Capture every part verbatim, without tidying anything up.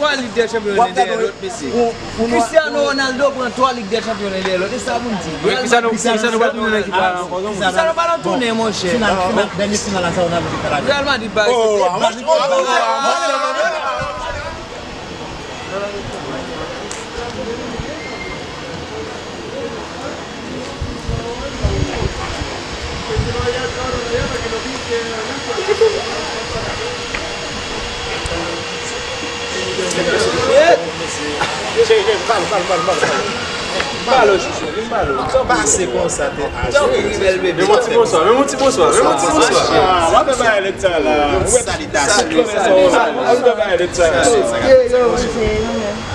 twa Lig dè Chanpyon dèyè lòt, mesye. Cristiano Ronaldo pran twa Lig dè Chanpyon dèyè lòt. E sa pou n di? Cristiano, Cristiano pa tounen nan ekip la ankò, non? Cristiano pa nan tounen, monchè. Final, final, dènye final la, sa Ronaldo te fè la. Real Madrid pa respekte. Pale, chouchou, vin pale. Pase konsa, te aje. Men yon ti bonswa, men yon ti bonswa, men yon ti bonswa. Ah, w ap fè bagay lè sa la. Ou wè, salitasyon. Ou ap fè bagay lè sa la.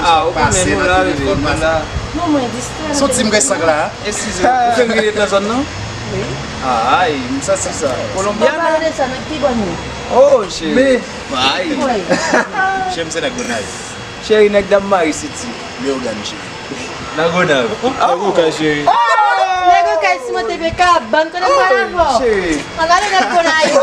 Ah, ou konnen nou la, nou la. Non, mwen distrè. Son ti mwen sank la. Eskize, ou fè m rete nan zòn nan? Wi. Ay, m santi sa. Kolonbya. Pale de sa, nèg pi bòn nou. Oh, cheri. Men. Ay. Wi. Cheri, m se nèg Gonayiv. Cheri, nèg Dam Mari City. Leyogàn, cheri. Nan Gonayiv. Nèg Okay, cheri. Nèg Okay, Simon T V K, bann kote m pale avè w. Cheri. Ann ale nèg Gonayiv.